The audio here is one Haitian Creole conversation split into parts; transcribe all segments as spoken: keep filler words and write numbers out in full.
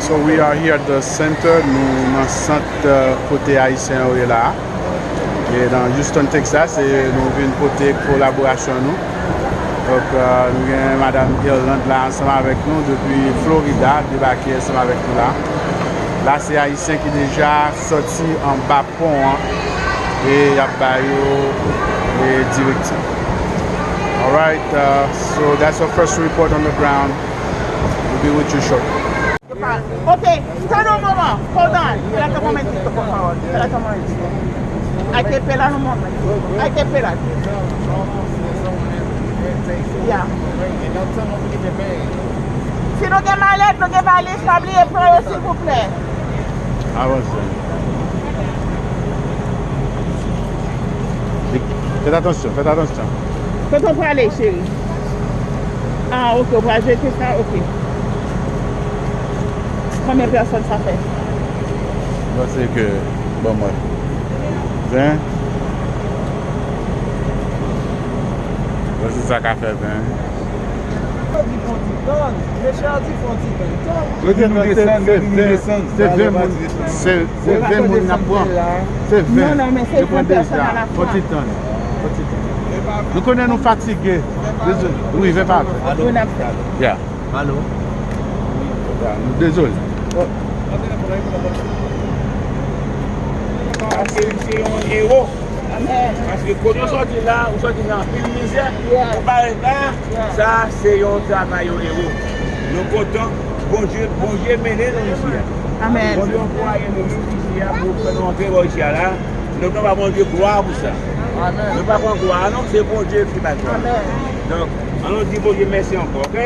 So we are here at the center. Nou nan sant, euh, kote Ayisyen yo ye la. E nan Houston, Texas, e nou vin pote kolaborasyon nou. Donk, euh, nou gen Madanm Irlande la ansanm avèk nou depi Florida, debake ansanm avèk nou la. La, se Ayisyen ki deja sòti anba pon an e y ap ba yo, e, direktiv. Alright, uh, so that's our first report on the ground. We'll be with you shortly. Ok, hold on, mama. Hold on. Espérate un momentito, por favor. Espérate un momentito. Hay que esperar un momento. Hay que esperar. Ya. Si nou gen malèt, nou gen valiz, pa bliye pran yo, silvouplè. Avanse. Fèt atansyon, fèt atansyon. Kote w prale, cheri? Ah, ok, ou pral jete sa? Ok. Konbyen pèsòn sa fè? Mwen se ke, bon, mwen. Ven. Mwen se sa ka fè ven. Yo di fon ti tann. Mesye a di fon ti tann. Yo di nou desann, yo di nou desann. Se ven moun, se, se ven moun n ap pran. Se ven. Yo pran deja. Fon ti tann. Fon ti tann. Nou konnen nou fatige. Wi, ven pa ven. Alo. Ya. Alo. Ya, nou dezole. Paske li se yon ewo. Paske kote w sòti la, ou sòti nan anpil mizè, ou parèt la, sa se yon travay yon ewo. Nou kontan, Bondye, Bondye mennen nou isi a. Bondye ankouraje nou menm isi a pou fè nou antre bò isi a la. Nou pran ba Bondye glwa pou sa. Nou pa pran glwa a non, se Bondye ki bay glwa. Donk, ann nou di Bondye mèsi ankò, ok?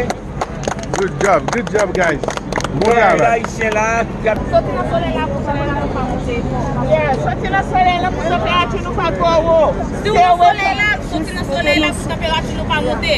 Good job, good job, guys. Bon travay. Ayisyen la ki ap soti nan solèy la pou tanperati nou pa monte. Yeah, soti nan solèy la pou tanperati nou pa twò wo. Si w nan solèy la, soti nan solèy la pou tanperati nou pa monte.